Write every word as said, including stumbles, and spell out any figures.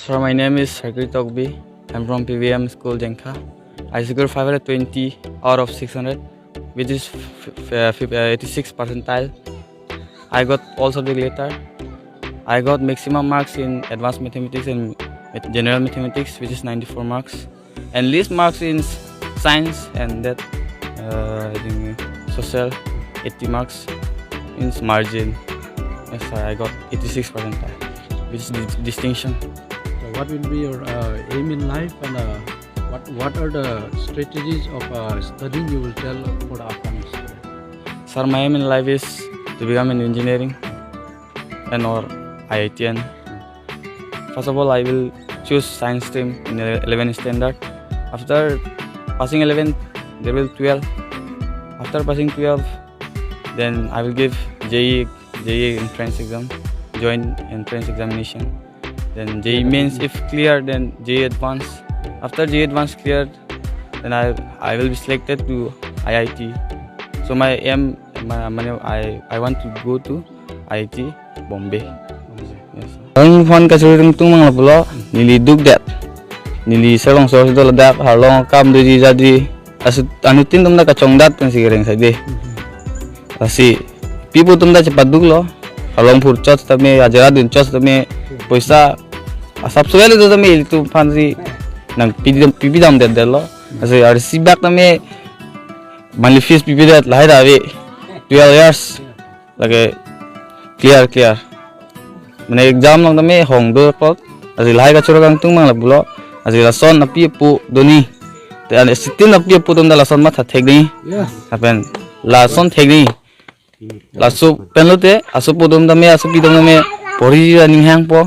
Sir, my name is Harkrit Tokbi. I'm from P V M School, Jengkha. I scored five hundred twenty out of six hundred, which is f- f- uh, fif- uh, eighty-six percentile. I got all subject letter. I got maximum marks in advanced mathematics and math- general mathematics, which is ninety-four marks, and least marks in s- science and that uh, I think social, eighty marks in margin. Yes, sir, I got eighty-six percentile, which is dis- distinction. So what will be your uh, aim in life, and uh, what what are the strategies of uh, studying you will tell for the upcoming student? Sir, my aim in life is to become an engineering and or I I T N. First of all, I will choose science stream in the eleventh standard. After passing eleven, there will twelve. After passing twelve, then I will give J E, J E entrance exam, joint entrance examination. Then J E mains, if clear, then J E advance. After J E advance cleared, then I I will be selected to I I T. So my aim, my, my I I want to go to I I T Bombay. Yes, sir. Ang phone kachiri tung tung mang lapulo, neli duk det. Neli serong sor sido ladak, harlong kam doji jadi. Asu anutin tum da kachongdat kan si kereng saide. Asi pipu tum da cepat duk lo. Harlong phur chot tame, ajara dun chot tame, poisa asap suel itu tame itu phan si nang pidam pipidam det det lo. Asi arsi bak tame monthly fees pipi det lahai da ave. Twelve years lake clear clear. Mane exam long tame hong do pot. Asi lahai kachoro kangtung mang lapulo. Asi lason api apu doni. Te ane sitin api apu tum da lason matha thek ni. Ya. Apen lason thek ni. Laso pen lote, aso pu tum tame, aso pi tum tame, pori ra ning hang po.